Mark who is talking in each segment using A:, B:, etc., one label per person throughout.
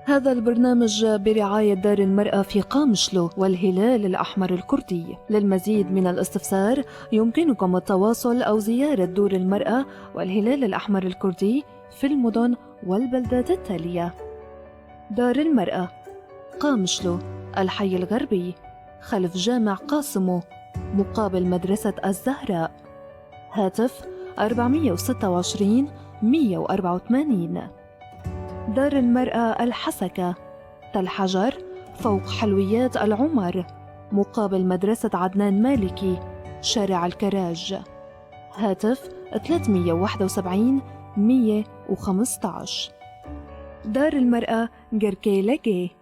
A: هذا البرنامج برعاية دار المرأة في قامشلو والهلال الأحمر الكردي. للمزيد من الاستفسار يمكنكم التواصل أو زيارة دور المرأة والهلال الأحمر الكردي في المدن والبلدات التالية: دار المرأة، قامشلو، الحي الغربي، خلف جامع قاسمو، مقابل مدرسة الزهراء. هاتف 426 184. دار المرأة الحسكة، تل حجر، فوق حلويات العمر، مقابل مدرسة عدنان مالكي، شارع الكراج. هاتف 371 115. دار المرأة جركيلجي،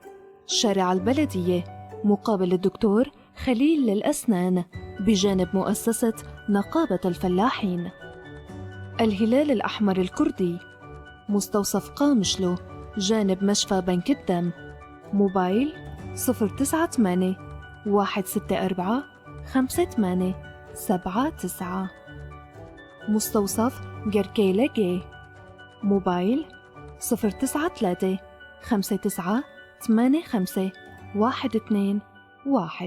A: شارع البلدية، مقابل الدكتور خليل للأسنان، بجانب مؤسسة نقابة الفلاحين. الهلال الأحمر الكردي، مستوصف قامشلو، جانب مشفى بنك الدم. موبايل 098 164 58 79. مستوصف جركيلجي، موبايل 093 59 85 121.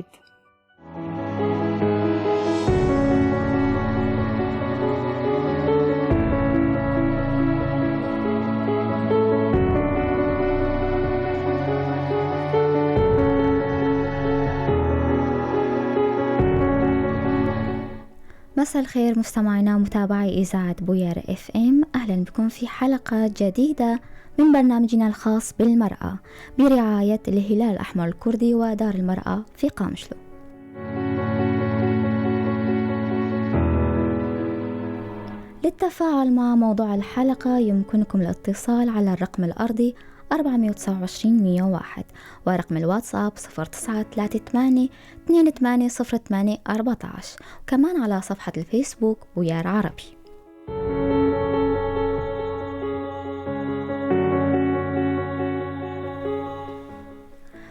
B: مساء الخير مستمعينا متابعي إذاعة بوير FM، أهلا بكم في حلقة جديدة من برنامجنا الخاص بالمرأة برعاية الهلال الأحمر الكردي ودار المرأة في قامشلو. للتفاعل مع موضوع الحلقة يمكنكم الاتصال على الرقم الأرضي 429 101 ورقم الواتساب 0938 2808 14، وكمان على صفحة الفيسبوك بويار عربي.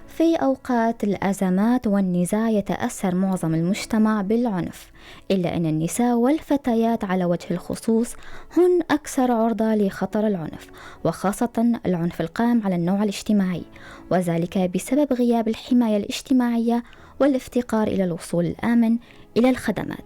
B: في أوقات الأزمات والنزاع يتأثر معظم المجتمع بالعنف، إلا أن النساء والفتيات على وجه الخصوص هن أكثر عرضة لخطر العنف، وخاصة العنف القائم على النوع الاجتماعي، وذلك بسبب غياب الحماية الاجتماعية والافتقار إلى الوصول الآمن إلى الخدمات.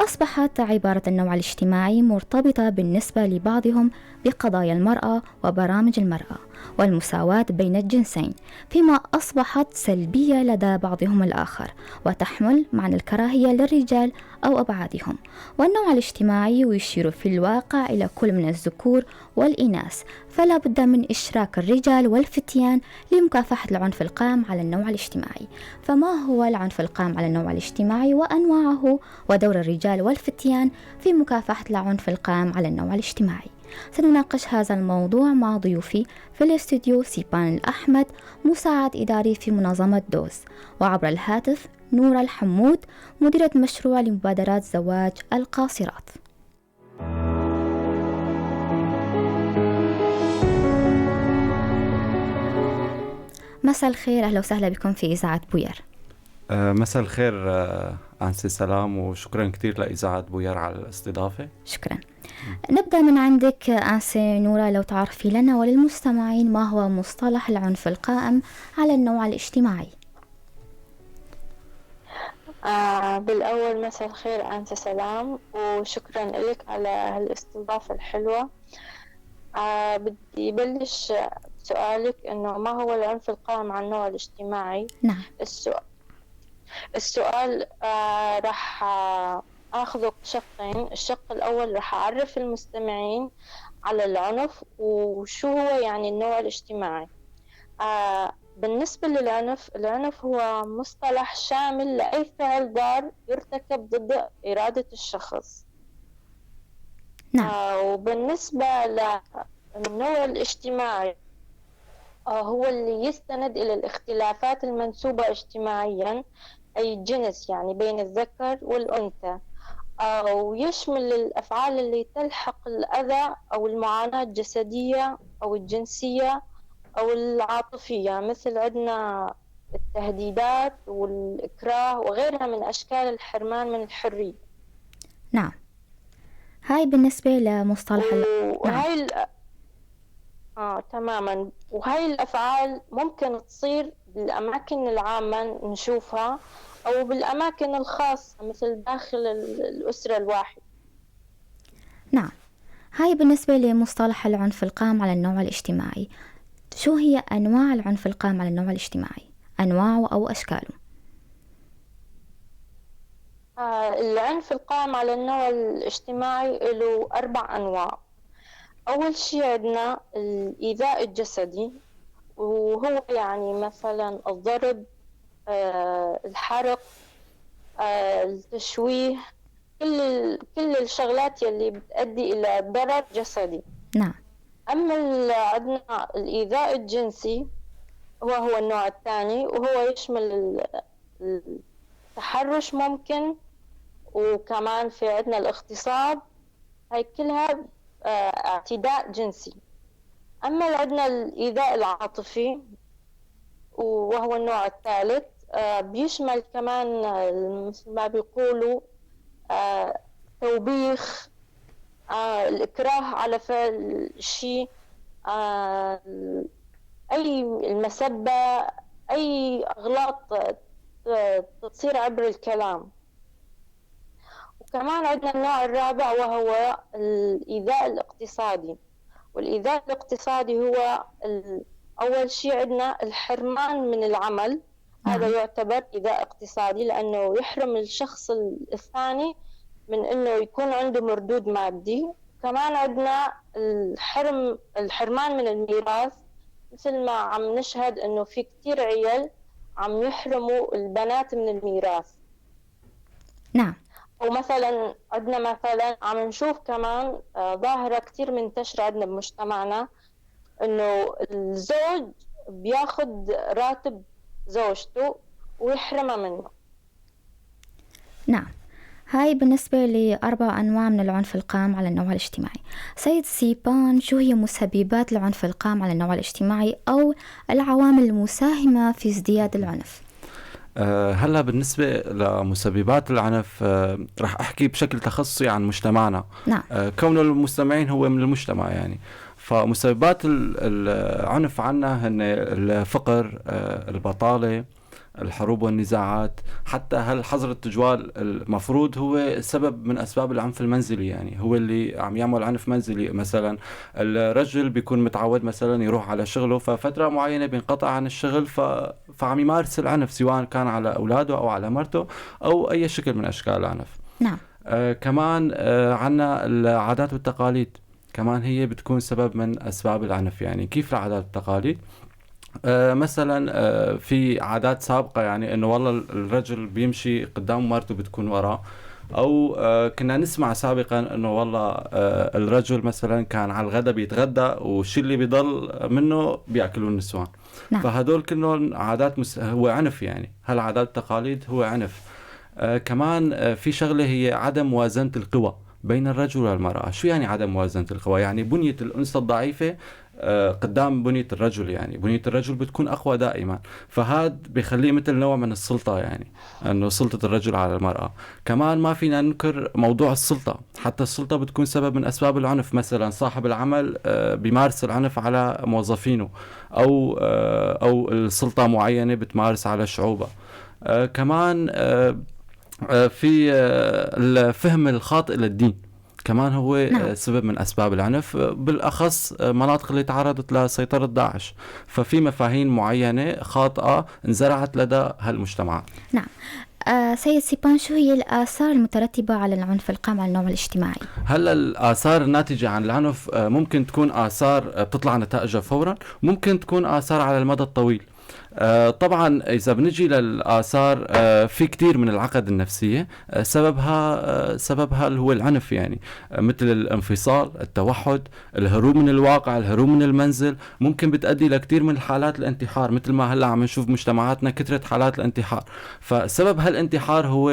B: أصبحت عبارة النوع الاجتماعي مرتبطة بالنسبة لبعضهم بقضايا المرأة وبرامج المرأة والمساواة بين الجنسين، فيما أصبحت سلبية لدى بعضهم الآخر وتحمل معنى الكراهية للرجال أو أبعادهم. والنوع الاجتماعي يشير في الواقع إلى كل من الذكور والإناث، فلا بد من إشراك الرجال والفتيان لمكافحة العنف القائم على النوع الاجتماعي. فما هو العنف القائم على النوع الاجتماعي وأنواعه ودور الرجال والفتيان في مكافحة العنف القائم على النوع الاجتماعي؟ سنناقش هذا الموضوع مع ضيوفي في الاستوديو سيبان الأحمد، مساعد إداري في منظمة دوز، وعبر الهاتف نورة الحمود، مديرة مشروع لمبادرات زواج القاصرات. مساء الخير، أهلا وسهلا بكم في إذاعة بوير.
C: مساء الخير أنسي سلام، وشكرا كثير لإذاعة بوير على الاستضافة.
B: شكرا. نبدأ من عندك أنسي نورة، لو تعرفي لنا وللمستمعين ما هو مصطلح العنف القائم على النوع الاجتماعي.
D: بالأول مساء الخير أنسة سلام، وشكرا لك على هالاستضافة الحلوة. بدي بلش سؤالك إنه ما هو العنف القائم على النوع الاجتماعي؟
B: نعم.
D: السؤال راح أخذه شقين. الشق الأول راح أعرف المستمعين على العنف وشو هو يعني النوع الاجتماعي. بالنسبة للعنف، العنف هو مصطلح شامل لأي فعل ضار يرتكب ضد إرادة الشخص.
B: نعم.
D: وبالنسبة للنوع الاجتماعي هو اللي يستند إلى الاختلافات المنسوبة اجتماعيا، أي الجنس يعني بين الذكر والأنثى، ويشمل الأفعال اللي تلحق الأذى أو المعاناة الجسدية أو الجنسية أو العاطفية، مثل عندنا التهديدات والإكراه وغيرها من أشكال الحرمان من الحرية.
B: نعم، هاي بالنسبة لمصطلح
D: وهاي نعم. تماما. وهي الأفعال ممكن تصير بالأماكن العامة نشوفها أو بالأماكن الخاصة مثل داخل الأسرة الواحدة.
B: نعم، هاي بالنسبة لمصطلح العنف القائم على النوع الاجتماعي. شو هي أنواع العنف القائم على النوع الاجتماعي؟ أنواعه أو أشكاله؟
D: العنف القائم على النوع الاجتماعي له 4 أنواع. أول شيء عندنا الإيذاء الجسدي، وهو يعني مثلا الضرب، الحرق، التشويه، كل الشغلات يلي بتؤدي إلى ضرر جسدي.
B: نعم.
D: أما عندنا الإيذاء الجنسي وهو النوع الثاني، وهو يشمل التحرش ممكن، وكمان في عندنا الاغتصاب، هاي كلها اعتداء جنسي. أما عندنا الإيذاء العاطفي وهو النوع الثالث، بيشمل كمان مثل ما بيقولوا توبيخ، الإكراه على فعل شيء، أي المسبة، أي أغلاط تصير عبر الكلام. وكمان عندنا النوع الرابع وهو الإيذاء الاقتصادي. والإيذاء الاقتصادي هو أول شيء عندنا الحرمان من العمل. هذا يعتبر إيذاء اقتصادي لأنه يحرم الشخص الثاني من أنه يكون عنده مردود مادي. كمان عندنا الحرمان من الميراث، مثل ما عم نشهد أنه في كتير عيال عم يحرموا البنات من الميراث.
B: نعم.
D: ومثلا عندنا مثلا عم نشوف كمان ظاهرة كتير منتشرة عندنا بمجتمعنا، أنه الزوج بياخد راتب زوجته ويحرمها منه.
B: نعم، هاي بالنسبة ل4 أنواع من العنف القائم على النوع الاجتماعي. سيد سيبان، شو هي مسببات العنف القائم على النوع الاجتماعي أو العوامل المساهمة في ازدياد العنف؟
C: هلا بالنسبة لمسببات العنف، رح أحكي بشكل تخصصي عن مجتمعنا.
B: نعم.
C: كون المستمعين هو من المجتمع يعني، فمسببات العنف عنا هن الفقر، البطالة، الحروب والنزاعات، حتى هل حظر التجوال المفروض هو سبب من أسباب العنف المنزلي، يعني هو اللي عم يعمل عنف منزلي. مثلا الرجل بيكون متعود مثلا يروح على شغله، ففترة معينة بينقطع عن الشغل، فعم يمارس العنف سواء كان على أولاده أو على مرته أو أي شكل من أشكال العنف.
B: نعم.
C: كمان عنا العادات والتقاليد، كمان هي بتكون سبب من أسباب العنف. يعني كيف العادات والتقاليد؟ مثلا في عادات سابقة يعني إنه والله الرجل بيمشي قدام مرته بتكون وراه، أو كنا نسمع سابقا إنه والله الرجل مثلا كان على الغداء بيتغدى والشي اللي بيضل منه بيأكلوه النسوان.
B: نعم.
C: فهدول كلهم عادات هو عنف، يعني هالعادات التقاليد هو عنف. كمان في شغلة هي عدم موازنة القوى بين الرجل والمرأة. شو يعني عدم موازنة القوى؟ يعني بنية الأنثى الضعيفة قدام بنية الرجل، يعني بنية الرجل بتكون أقوى دائما، فهذا بيخليه مثل نوع من السلطة، يعني أنه سلطة الرجل على المرأة. كمان ما فينا ننكر موضوع السلطة، حتى السلطة بتكون سبب من أسباب العنف. مثلا صاحب العمل بيمارس العنف على موظفينه، أو السلطة معينة بتمارس على شعوبها. كمان في الفهم الخاطئ للدين كمان هو
B: نعم.
C: سبب من أسباب العنف، بالأخص مناطق اللي تعرضت لسيطرة داعش، ففي مفاهيم معينة خاطئة انزرعت لدى هالمجتمعات.
B: نعم. سيد سيبان، شو هي الآثار المترتبة على العنف القائم على النوع الاجتماعي؟
C: هلا الآثار الناتجة عن العنف ممكن تكون آثار بتطلع نتائجها فورا، ممكن تكون آثار على المدى الطويل. طبعا إذا بنجي للآثار، في كتير من العقد النفسية، سببها اللي هو العنف، يعني مثل الانفصال، التوحد، الهروب من الواقع، الهروب من المنزل، ممكن بتؤدي لكتير من حالات الانتحار، مثل ما هلا عم نشوف مجتمعاتنا كثرة حالات الانتحار. فسبب هالانتحار هو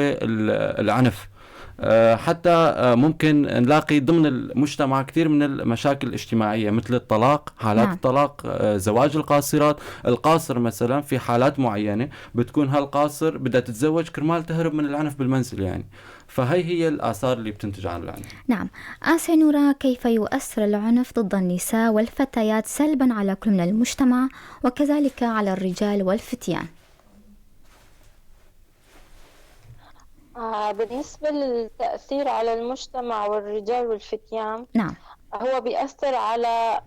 C: العنف. حتى ممكن نلاقي ضمن المجتمع كثير من المشاكل الاجتماعية مثل الطلاق، حالات الطلاق، زواج القاصرات. القاصر مثلا في حالات معينة بتكون هالقاصر بدها تتزوج كرمال تهرب من العنف بالمنزل يعني. فهي هي الآثار اللي بتنتج عن العنف.
B: نعم. آسيا نورا، كيف يؤثر العنف ضد النساء والفتيات سلبا على كل من المجتمع وكذلك على الرجال والفتيان؟
D: بالنسبة للتأثير على المجتمع والرجال والفتيان،
B: نعم،
D: هو بيأثر على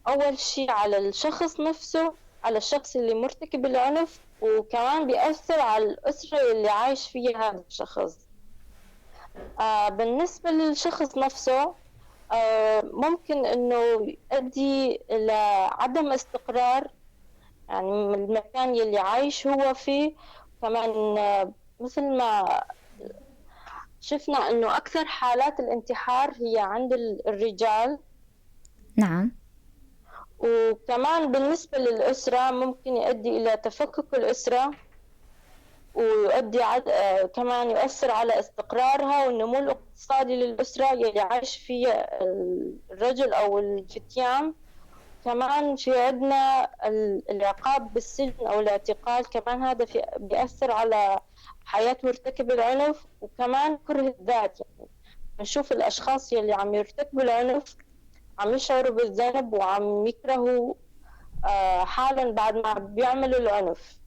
D: أول شيء على الشخص نفسه، على الشخص اللي مرتكب العنف، وكمان بيأثر على الأسرة اللي عايش فيها هذا الشخص. بالنسبة للشخص نفسه، ممكن إنه يؤدي إلى عدم استقرار يعني من المكان اللي عايش هو فيه. كمان مثل ما شفنا إنه أكثر حالات الانتحار هي عند الرجال.
B: نعم.
D: وكمان بالنسبة للأسرة ممكن يؤدي إلى تفكك الأسرة، ويؤدي كمان يؤثر على استقرارها والنمو الاقتصادي للأسرة يلي عايش فيها الرجل أو الفتيان. كمان في عندنا العقاب بالسجن أو الاعتقال، كمان هذا بيأثر على حياة مرتكب العنف. وكمان كره الذات، يعني بنشوف الأشخاص يلي عم يرتكبوا العنف عم يشعروا بالذنب وعم يكرهوا حالا بعد ما بيعملوا العنف.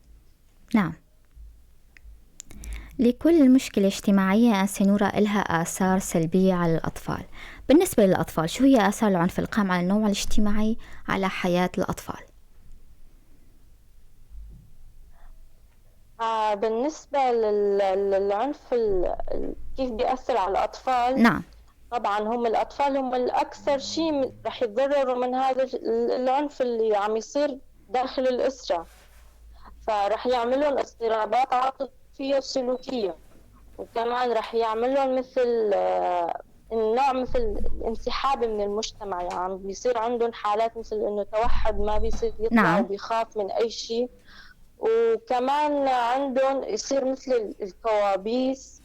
B: نعم. لكل مشكلة اجتماعية آنسة نورا إلها آثار سلبية على الأطفال. بالنسبة للأطفال، شو هي آثار العنف القائم على النوع الاجتماعي على حياة الأطفال؟
D: بالنسبة للعنف كيف بيأثر على الأطفال؟
B: نعم.
D: طبعا هم الأطفال هم الأكثر شيء رح يتضرروا من هذا العنف اللي عم يصير داخل الأسرة، فرح يعملون اضطرابات عاطفية وسلوكية، وكمان رح يعملون مثل النوع مثل الانسحاب من المجتمع، يعني بيصير عندهم حالات مثل إنه توحد، ما بيصير يطلع.
B: نعم.
D: وبيخاف من أي شيء، وكمان عندهم يصير مثل الكوابيس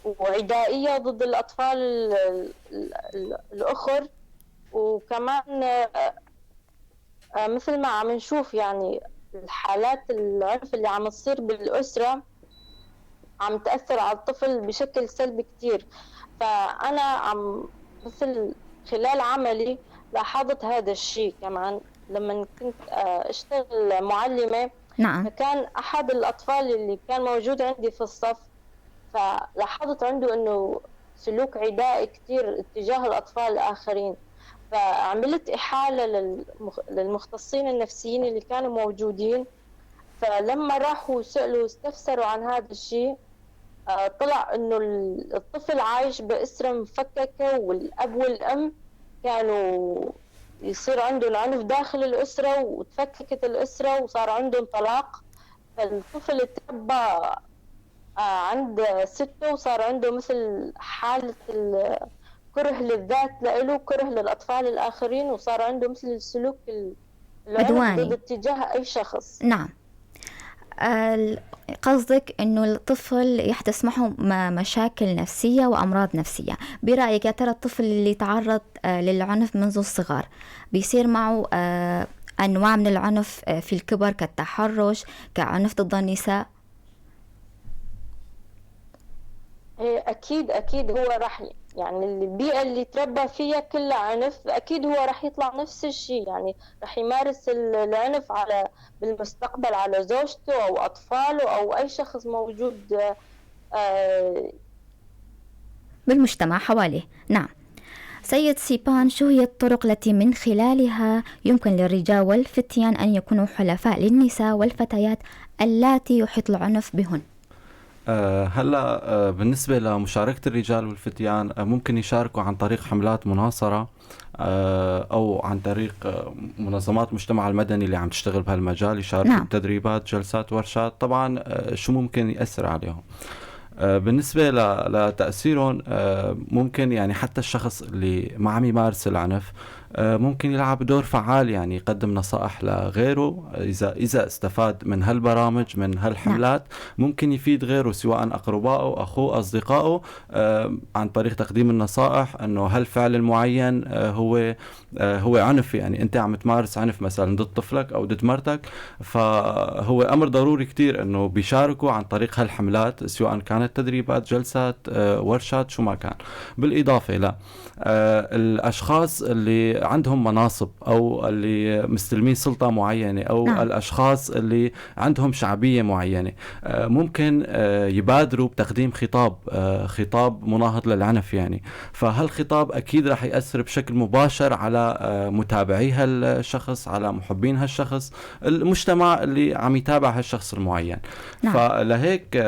D: وعدائية ضد الأطفال الأخر. وكمان مثل ما عم نشوف يعني الحالات العنف اللي عم تصير بالأسرة عم تأثر على الطفل بشكل سلبي كتير. فأنا عم مثل خلال عملي لاحظت هذا الشيء كمان لما كنت أشتغل معلمة.
B: نعم.
D: فكان أحد الأطفال اللي كان موجود عندي في الصف، فلاحظت عنده أنه سلوك عدائي كتير اتجاه الأطفال الآخرين، فعملت إحالة للمختصين النفسيين اللي كانوا موجودين. فلما راحوا سألوا واستفسروا عن هذا الشيء، طلع أنه الطفل عايش بأسرة مفككة، والأب والأم كانوا يصير عندهم عنف داخل الأسرة، وتفككت الأسرة وصار عندهم طلاق. فالطفل تربى عند سته وصار عنده مثل حالة كره للذات لإله، كره للأطفال الآخرين، وصار عنده مثل السلوك العنف
B: عدواني.
D: ضد اتجاه أي شخص.
B: نعم. قصدك أنه الطفل يحدث معه مشاكل نفسية وأمراض نفسية. برأيك يا ترى الطفل اللي تعرض للعنف منذ الصغر بيصير معه أنواع من العنف في الكبر كالتحرش، كعنف ضد النساء؟
D: إيه، أكيد هو راح يعني البيئة اللي تربى فيها كلها عنف، أكيد هو راح يطلع نفس الشيء، يعني راح يمارس العنف بالمستقبل على زوجته أو أطفاله أو أي شخص موجود
B: بالمجتمع حواليه. نعم. سيد سيبان، شو هي الطرق التي من خلالها يمكن للرجال والفتيان أن يكونوا حلفاء للنساء والفتيات اللاتي يحيط العنف بهن؟
C: هلا بالنسبة لمشاركة الرجال والفتيان، ممكن يشاركوا عن طريق حملات مناصرة، أو عن طريق منظمات المجتمع المدني اللي عم تشتغل بهالمجال، يشاركوا بتدريبات، جلسات، ورشات. طبعا، شو ممكن يأثر عليهم؟ بالنسبة لتأثيرهم، ممكن حتى الشخص اللي ما عم يمارس العنف، ممكن يلعب دور فعال، يعني يقدم نصائح لغيره إذا استفاد من هالبرامج من هالحملات. ممكن يفيد غيره سواء أقربائه، أخوه، أصدقائه، عن طريق تقديم النصائح أنه هالفعل المعين هو عنف، يعني أنت عم تمارس عنف مثلا ضد طفلك أو ضد مرتك. فهو أمر ضروري كتير أنه بيشاركوا عن طريق هالحملات، سواء كانت تدريبات، جلسات، ورشات، شو ما كان. بالإضافة لا الأشخاص اللي عندهم مناصب أو اللي مستلمين سلطة معينة أو الأشخاص اللي عندهم شعبية معينة، ممكن يبادروا بتقديم خطاب مناهض للعنف يعني. فهالخطاب أكيد رح يأثر بشكل مباشر على متابعي هالشخص، على محبين هالشخص، المجتمع اللي عم يتابع هالشخص المعين. فلهيك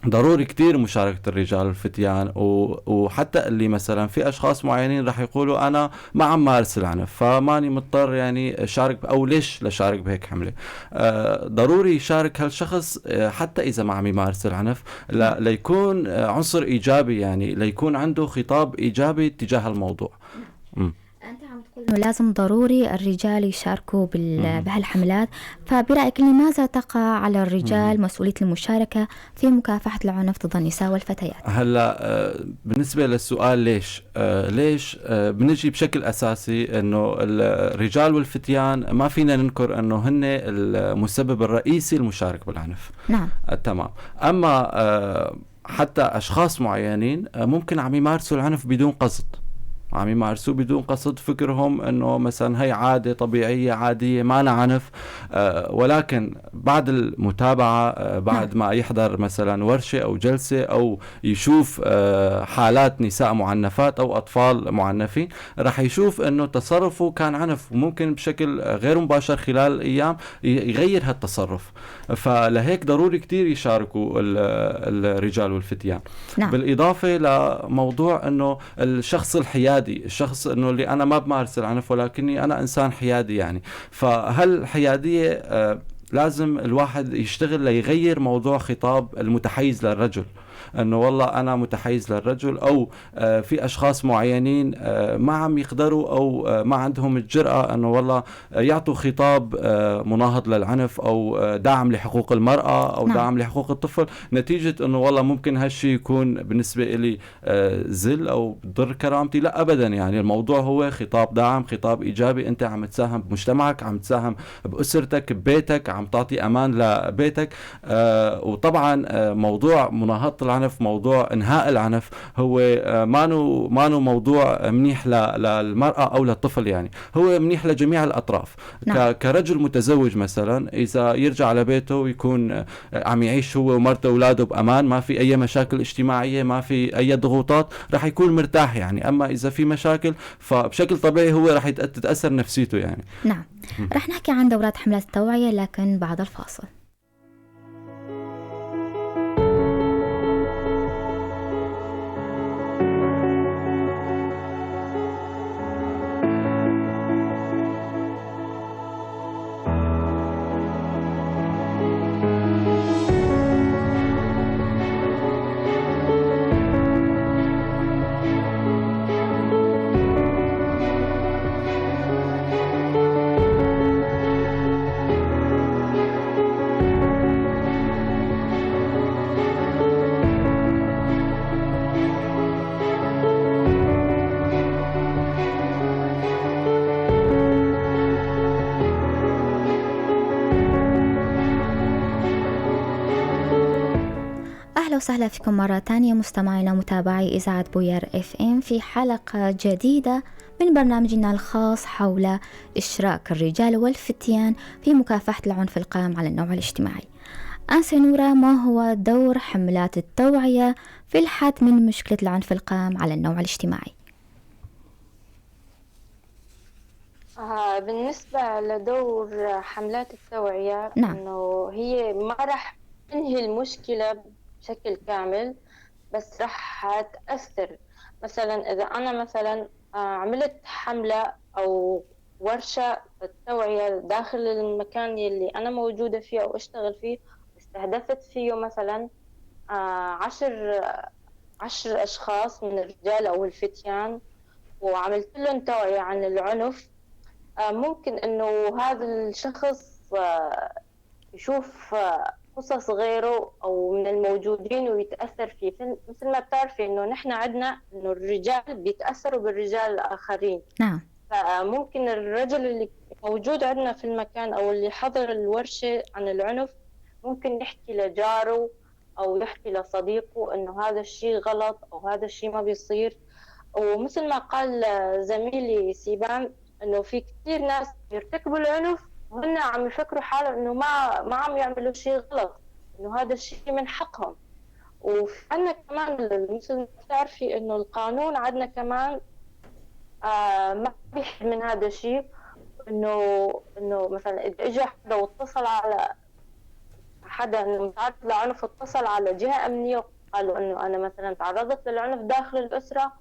C: ضروري كتير مشاركة الرجال والفتيان، وحتى اللي مثلا في أشخاص معينين رح يقولوا أنا ما عم مارس العنف فماني مضطر يعني شارك، أو ليش لشارك بهيك حملة. ضروري يشارك هالشخص حتى إذا ما عم يمارس العنف، ليكون عنصر إيجابي، يعني ليكون عنده خطاب إيجابي تجاه الموضوع.
B: أنت عم تقول إنه لازم ضروري الرجال يشاركوا بهالحملات، فبرأيك لماذا تقع على الرجال مسؤولية المشاركة في مكافحة العنف ضد النساء والفتيات؟
C: هلا بالنسبة للسؤال ليش، بنجي بشكل أساسي إنه الرجال والفتيان ما فينا ننكر إنه هن المسبب الرئيسي المشارك بالعنف.
B: نعم.
C: تمام. أما حتى أشخاص معينين ممكن عم يمارسوا العنف بدون قصد، عم يمارسوه بدون قصد، فكرهم انه مثلا هي عادة طبيعية عادية ما أنا عنف، ولكن بعد المتابعة، بعد ما يحضر مثلا ورشة أو جلسة أو يشوف حالات نساء معنفات أو أطفال معنفين، رح يشوف انه تصرفه كان عنف، وممكن بشكل غير مباشر خلال الأيام يغير هالتصرف. فلهيك ضروري كتير يشاركوا الرجال والفتيان.
B: نعم.
C: بالإضافة لموضوع انه الشخص الحيادي، الشخص انه اللي انا ما بمارس العنف ولكني انا انسان حيادي يعني، فهالحيادية لازم الواحد يشتغل ليغير موضوع خطاب المتحيز للرجل، انه والله انا متحيز للرجل، او في اشخاص معينين ما عم يقدروا او ما عندهم الجرأة انه والله يعطوا خطاب مناهض للعنف او دعم لحقوق المرأة او دعم لحقوق الطفل، نتيجة انه والله ممكن هالشيء يكون بالنسبة لي زل او ضر كرامتي. لا ابدا، يعني الموضوع هو خطاب دعم، خطاب ايجابي، انت عم تساهم بمجتمعك، عم تساهم باسرتك، ببيتك، عم تعطي امان لبيتك. وطبعا موضوع مناهضة العنف، موضوع انهاء العنف، هو مانو موضوع منيح للمرأة او للطفل، يعني هو منيح لجميع الاطراف.
B: نعم.
C: كرجل متزوج مثلا اذا يرجع لبيته ويكون عم يعيش هو ومرته واولاده بامان، ما في اي مشاكل اجتماعية، ما في اي ضغوطات، رح يكون مرتاح يعني. اما اذا في مشاكل فبشكل طبيعي هو رح تتاثر نفسيته يعني.
B: نعم. رح نحكي عن دورات حملات التوعية لكن بعد الفاصل. وسهلا فيكم مرة تانية مستمعينا ومتابعي إذاعة بوير FM في حلقة جديدة من برنامجنا الخاص حول إشراك الرجال والفتيان في مكافحة العنف القائم على النوع الاجتماعي. أنسة نورة، ما هو دور حملات التوعية في الحد من مشكلة العنف القائم على النوع الاجتماعي؟
D: بالنسبة لدور حملات التوعية،
B: نعم،
D: إنه هي ما رح تنهي المشكلة بشكل كامل، بس رح تأثر. مثلا إذا أنا مثلا عملت حملة أو ورشة التوعية داخل المكان اللي أنا موجودة فيه أو أشتغل فيه، استهدفت فيه مثلا 10 أشخاص من الرجال أو الفتيان، وعملت لهم توعية عن العنف، ممكن إنه هذا الشخص يشوف قصص غيره أو من الموجودين ويتأثر فيه. مثل ما بتعرفي إنه نحن عندنا إنه الرجال بيتأثروا بالرجال الآخرين.
B: نعم.
D: فممكن الرجل اللي موجود عندنا في المكان أو اللي حضر الورشة عن العنف ممكن يحكي لجاره أو يحكي لصديقه إنه هذا الشيء غلط أو هذا الشيء ما بيصير. ومثل ما قال زميلي سيبان إنه في كثير ناس يرتكبوا العنف وهن عم يفكروا حالهم إنه ما عم يعملوا شيء غلط، إنه هذا الشيء من حقهم. وعندنا كمان مثل ما بتعرفي إنه القانون عندنا كمان ما بيحد من هذا الشيء، إنه مثلا إذا إجا حدا واتصل على حدا إنه متعرض لعنف، اتصل على جهة أمنية وقالوا إنه أنا مثلا تعرضت للعنف داخل الأسرة،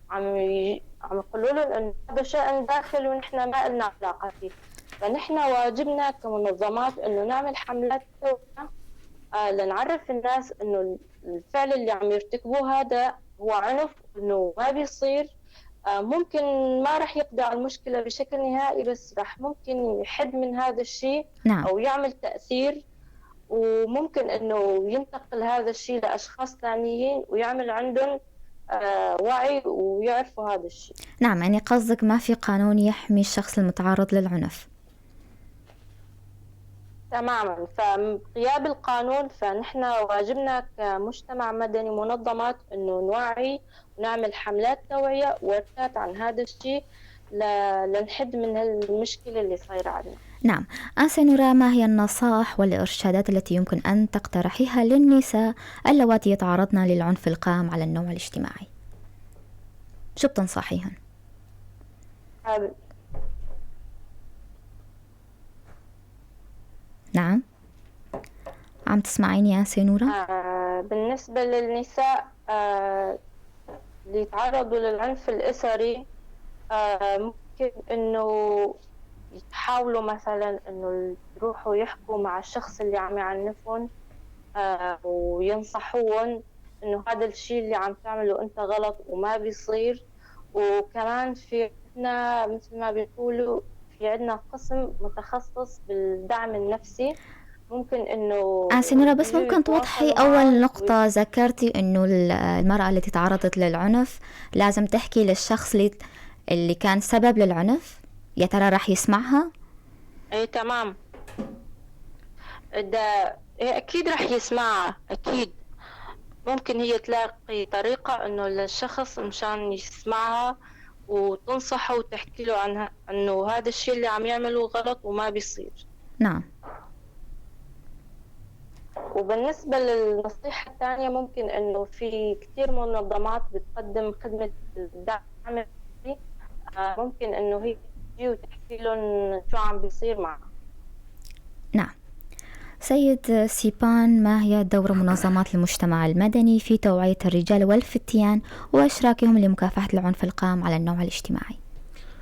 D: عم يقولوا لهم إنه هذا شأن داخل ونحن ما لنا علاقة فيه. فنحن واجبنا كمنظمات إنه نعمل حملات توعية لنعرف الناس إنه الفعل اللي عم يرتكبوه هذا هو عنف، إنه ما بيصير. ممكن ما رح يقضي على المشكلة بشكل نهائي، بس رح ممكن يحد من هذا الشيء.
B: نعم.
D: أو يعمل تأثير، وممكن إنه ينتقل هذا الشيء لأشخاص ثانيين ويعمل عندهم وعي ويعرفوا هذا الشيء.
B: نعم، يعني قصدك ما في قانون يحمي الشخص المتعرض للعنف.
D: تماما. فغياب القانون، فنحن واجبنا كمجتمع مدني منظمات إنه نوعي ونعمل حملات توعية ورشات عن هذا الشيء لنحد من هالمشكلة اللي صايرة عندنا.
B: نعم. أنسة نورا، ما هي النصائح والإرشادات التي يمكن أن تقترحيها للنساء اللواتي يتعرضن للعنف القائم على النوع الاجتماعي؟ شو بتنصحيهن؟ نعم، عم تسمعيني يا أنسة نورا؟
D: بالنسبة للنساء اللي تعرضوا للعنف الأسري، ممكن إنه يحاولوا مثلا إنه يروحوا يحكوا مع الشخص اللي عم يعنفهم، وينصحوهم إنه هذا الشيء اللي عم تعمله أنت غلط وما بيصير. وكمان في عندنا مثل ما بيقولوا في عندنا قسم متخصص بالدعم النفسي، ممكن إنه
B: أنسة نورا، بس ممكن توضحي أول نقطة ذكرتي إنه المرأة التي تعرضت للعنف لازم تحكي للشخص اللي كان سبب للعنف، يا ترى راح يسمعها؟
D: ايه تمام، ده اكيد راح يسمعها، اكيد. ممكن هي تلاقي طريقة انه للشخص مشان يسمعها وتنصحه وتحكي له عنها انه هذا الشيء اللي عم يعمله غلط وما بيصير.
B: نعم.
D: وبالنسبة للنصيحة الثانية، ممكن انه في كثير منظمات بتقدم خدمة الدعم، ممكن انه هي تجي وتحكي لهم شو عم بيصير معها.
B: نعم. سيد سيبان، ما هي دور منظمات المجتمع المدني في توعية الرجال والفتيان وإشراكهم لمكافحة العنف القائم على النوع الاجتماعي؟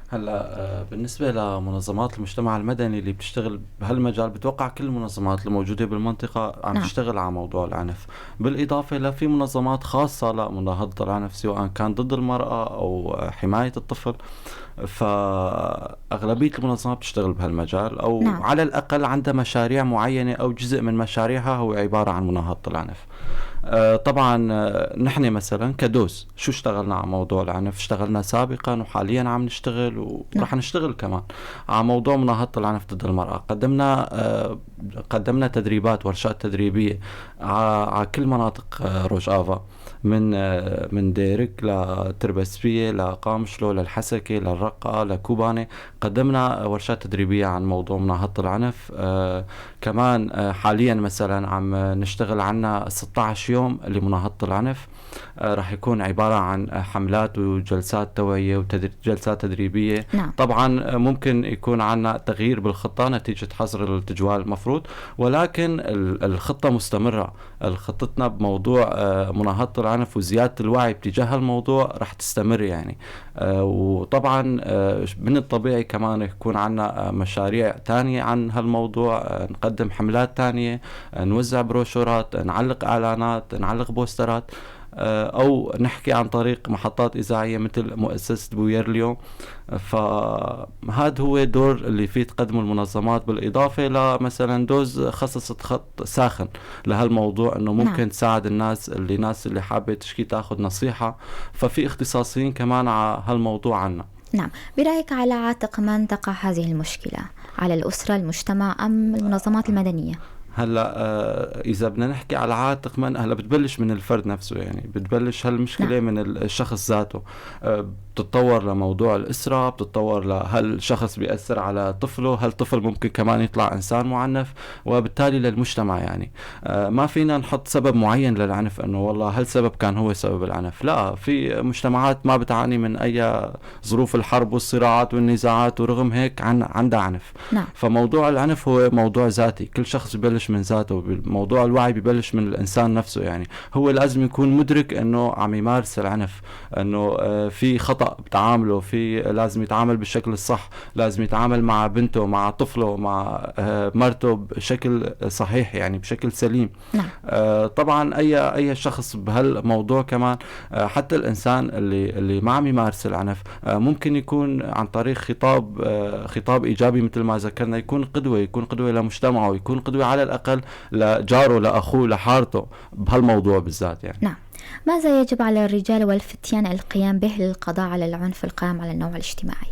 C: هلا بالنسبة لمنظمات المجتمع المدني اللي بتشتغل بهالمجال، بتوقع كل المنظمات الموجودة بالمنطقة عم
B: نعم.
C: تشتغل على موضوع العنف، بالإضافة لفي منظمات خاصة لمناهضة العنف سواء كان ضد المرأة أو حماية الطفل. فأغلبية المنظمات بتشتغل بهالمجال، أو
B: نعم.
C: على الأقل عندها مشاريع معينة أو جزء من مشاريعها هو عبارة عن مناهضة العنف. طبعا نحن مثلا كدوز شو اشتغلنا على موضوع العنف؟ اشتغلنا سابقا وحاليا عم نشتغل ورح نشتغل كمان على موضوع مناهضة العنف ضد المرأة. قدمنا تدريبات، ورشات تدريبية على كل مناطق روج آفا، من ديرك لتربسبية لقامشلو للحسكة للرقة لكوباني. قدمنا ورشات تدريبية عن موضوع مناهضة العنف. كمان حاليا مثلا عم نشتغل عنا 16 يوم لمناهضة العنف، رح يكون عبارة عن حملات وجلسات توعية وجلسات تدريبية.
B: نعم.
C: طبعا ممكن يكون عنا تغيير بالخطة نتيجة حظر التجوال المفروض، ولكن الخطة مستمرة. خطتنا بموضوع مناهضة العنف وزيادة الوعي باتجاه الموضوع رح تستمر يعني. وطبعا من الطبيعي كمان يكون عنا مشاريع تانية عن هالموضوع، نقدم حملات تانية، نوزع بروشورات، نعلق إعلانات، نعلق بوسترات. أو نحكي عن طريق محطات إذاعية مثل مؤسسة بوير اليوم. فهذا هو دور اللي فيه تقدمه المنظمات، بالإضافة لمثلا دوز خصصت خط ساخن لهالموضوع، إنه ممكن
B: نعم.
C: تساعد الناس اللي حابة تشكي تاخذ نصيحة، ففي اختصاصيين كمان على هالموضوع عنا.
B: نعم، برأيك على عاتق من تقع هذه المشكلة؟ على الأسرة، المجتمع، أم المنظمات المدنية؟
C: هلا إذا بدنا نحكي على عاتق من، هلا بتبلش من الفرد نفسه، يعني بتبلش هالمشكلة
B: نعم.
C: من الشخص ذاته، بتتطور لموضوع الأسرة، بتتطور لهل شخص بيأثر على طفله، هل طفل ممكن كمان يطلع إنسان معنف، وبالتالي للمجتمع. يعني ما فينا نحط سبب معين للعنف إنه والله هل سبب كان هو سبب العنف، لا، في مجتمعات ما بتعاني من أي ظروف الحرب والصراعات والنزاعات ورغم هيك عندها عنف.
B: نعم.
C: فموضوع العنف هو موضوع ذاتي، كل شخص ببلش من ذاته، موضوع الوعي ببلش من الإنسان نفسه، يعني هو لازم يكون مدرك إنه عم يمارس العنف، إنه في خطأ بتعامله، في لازم يتعامل بالشكل الصح، لازم يتعامل مع بنته، مع طفله، مع مرته بشكل صحيح، يعني بشكل سليم.
B: نعم.
C: طبعا أي شخص بهالموضوع كمان، حتى الإنسان اللي ما عم يمارس العنف، ممكن يكون عن طريق خطاب إيجابي مثل ما ذكرنا، يكون قدوة لمجتمعه، يكون قدوة على الأقل لجاره، لأخوه، لحارته بهالموضوع بالذات. يعني
B: نعم. ماذا يجب على الرجال والفتيان القيام به للقضاء على العنف القائم على النوع الاجتماعي؟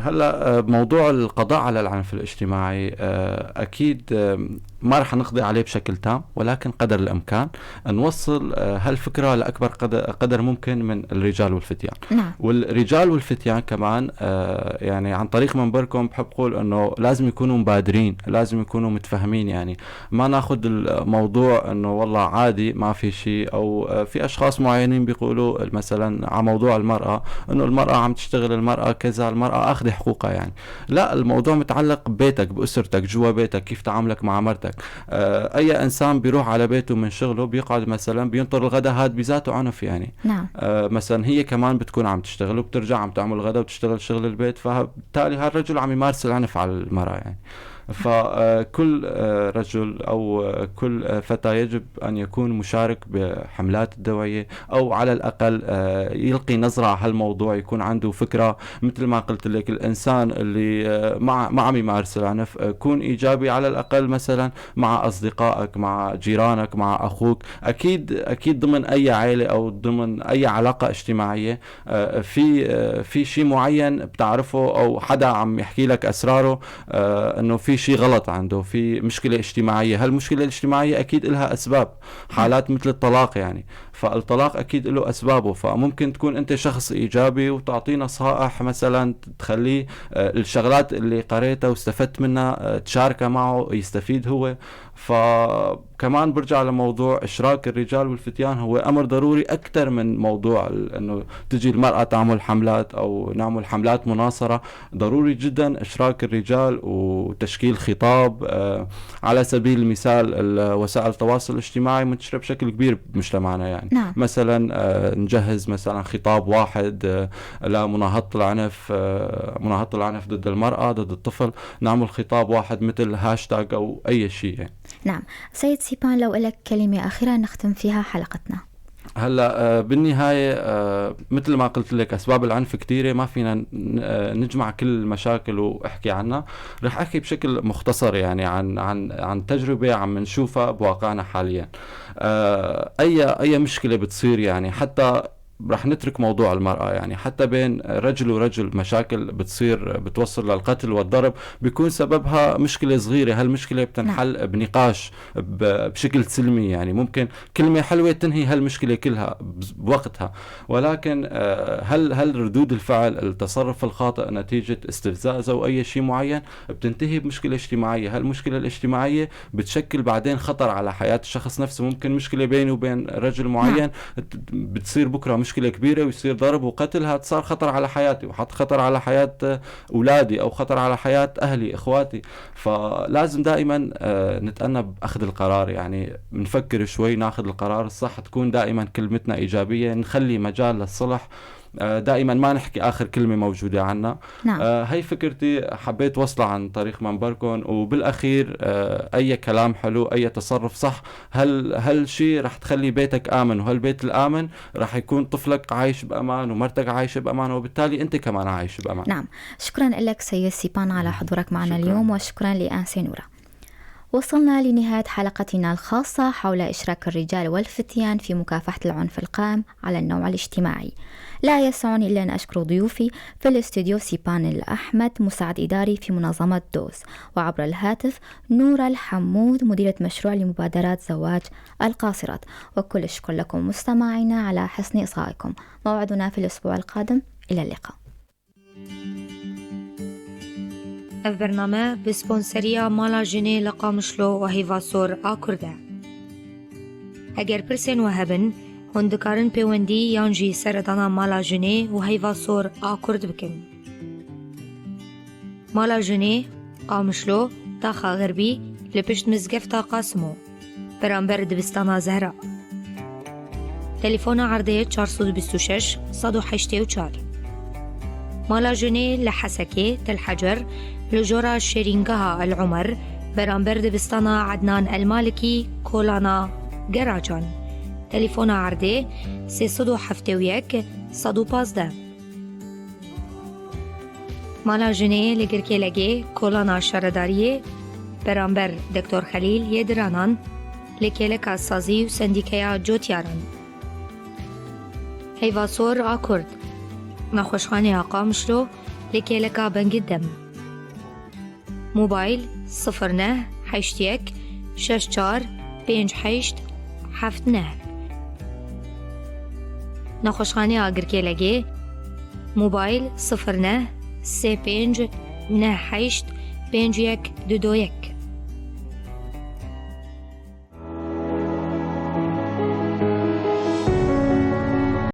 C: هلا، موضوع القضاء على العنف الاجتماعي، أكيد، ما رح نقضي عليه بشكل تام، ولكن قدر الإمكان نوصل هالفكرة لأكبر قدر ممكن من الرجال والفتيان.
B: نعم.
C: والرجال والفتيان كمان، يعني عن طريق منبركم بحب أقول إنه لازم يكونوا مبادرين، لازم يكونوا متفهمين، يعني ما ناخذ الموضوع إنه والله عادي ما في شيء، أو في أشخاص معينين بيقولوا مثلا على موضوع المرأة إنه المرأة عم تشتغل، المرأة كذا، المرأة أخذ حقوقها. يعني لا، الموضوع متعلق ببيتك، بأسرتك، جوا بيتك، كيف تعاملك مع مرتك. أي إنسان بيروح على بيته من شغله بيقعد مثلا بينطر الغداء، هاد بذاته عنف يعني.
B: نعم.
C: مثلا هي كمان بتكون عم تشتغل وبترجع عم تعمل غدا وتشتغل شغل البيت، فبالتالي هالرجل عم يمارس العنف على المرأة يعني. فكل رجل أو كل فتاة يجب أن يكون مشارك بحملات الدوعية، أو على الأقل يلقي نظرة على هالموضوع، يكون عنده فكرة. مثل ما قلت لك، الإنسان اللي ما عم يمارس العنف، كون إيجابي على الأقل مثلا مع أصدقائك، مع جيرانك، مع أخوك. أكيد ضمن أي عائلة أو ضمن أي علاقة اجتماعية، في شيء معين بتعرفه أو حدا عم يحكي لك أسراره، أنه في شيء غلط عنده، في مشكلة اجتماعية. هالمشكلة الاجتماعية أكيد إلها أسباب، حالات مثل الطلاق يعني، فالطلاق أكيد له أسبابه. فممكن تكون أنت شخص إيجابي وتعطيه نصائح مثلا تخليه، الشغلات اللي قريتها واستفدت منها، تشاركها معه يستفيد هو. فكمان برجع لموضوع إشراك الرجال والفتيان، هو أمر ضروري أكثر من موضوع أنه تجي المرأة تعمل حملات أو نعمل حملات مناصرة. ضروري جدا إشراك الرجال وتشكيل خطاب. على سبيل المثال وسائل التواصل الاجتماعي منتشرة بشكل كبير بمجتمعنا يعني.
B: نعم.
C: مثلا، نجهز مثلا خطاب واحد، لمناهضة العنف، مناهضة العنف ضد المرأة، ضد الطفل، نعمل خطاب واحد مثل هاشتاج أو أي شيء يعني.
B: نعم. سيد سيبان، لو لك كلمة أخيرة نختم فيها حلقتنا.
C: هلا، بالنهاية، مثل ما قلت لك أسباب العنف كثيرة، ما فينا نجمع كل المشاكل وأحكي عنها. رح أحكي بشكل مختصر يعني عن تجربة عم نشوفها بواقعنا حاليا. أي مشكلة بتصير يعني، حتى رح نترك موضوع المرأة يعني، حتى بين رجل ورجل مشاكل بتصير بتوصل للقتل والضرب، بيكون سببها مشكلة صغيرة. هالمشكلة بتنحل
B: نعم.
C: بنقاش بشكل سلمي يعني، ممكن كلمة حلوة تنهي هالمشكلة كلها بوقتها. ولكن هل ردود الفعل، التصرف الخاطئ نتيجة استفزاز أو أي شيء معين، بتنتهي بمشكلة اجتماعية. هالمشكلة الاجتماعية بتشكل بعدين خطر على حياة الشخص نفسه. ممكن مشكلة بينه وبين رجل معين
B: نعم.
C: بتصير بكرة مشكلة كبيرة ويصير ضرب وقتل. هاد صار خطر على حياتي، وحط خطر على حياة أولادي، أو خطر على حياة أهلي إخواتي. فلازم دائما، نتأنى بأخذ القرار يعني، نفكر شوي، ناخذ القرار الصح، تكون دائما كلمتنا إيجابية، نخلي مجال للصلح. دائما ما نحكي آخر كلمة موجودة عنا.
B: نعم.
C: هي فكرتي حبيت وصلها عن طريق منبركم. وبالأخير أي كلام حلو، أي تصرف صح، هالشي رح تخلي بيتك آمن، وهالبيت الآمن رح يكون طفلك عايش بأمان ومرتك عايشة بأمان، وبالتالي أنت كمان عايش بأمان.
B: نعم، شكرا لك سيد سيبان على حضورك معنا
C: شكرا.
B: اليوم، وشكرا لآنسة نورة. وصلنا لنهاية حلقتنا الخاصة حول إشراك الرجال والفتيان في مكافحة العنف القائم على النوع الاجتماعي. لا يسعني إلا أن أشكر ضيوفي في الاستوديو سيبان الأحمد مساعد إداري في منظمة دوز، وعبر الهاتف نورة الحمود مديرة مشروع لمبادرات زواج القاصرات. وكل الشكر لكم مستمعينا على حسن إصغائكم. موعدنا في الأسبوع القادم، إلى اللقاء.
E: Ev bername bi sponseriya Mala Jinê li Qamişlo û Heyva Sor a Kurd e. Eger pirsên we hebin, hûn dikarin pêwendî yan jî seredana Mala Jinê û Heyva Sor a Kurd bikin. Mala Jinê, Qamişlo, Taxa Xerbî li pişt Mizgefta Qasimo, beramber dibistana Zehra. Telefona erdê 426 184. Mala Jinê li Hesekê, Tel Hecer, li jora Şêrîngeha El Umer, beramber dibistana Ednan El Malikî, Kolana Geracan. Telefona erdê 371 115. Mala Jinê li Girkêlegê, Kolana Şaredariyê, beramber Doktor Xelîl yê Diranan, li kêleka Sazî û Sendîkeya Cotyaran. Heyva Sor a Kurd, Nexweşxaneya Qamişlo li kêleka Bengî Dem. Mobayl 09 81 64 58 79. Nexweşxaneya Girkêlegê, mobayl 09 35 98 51 21.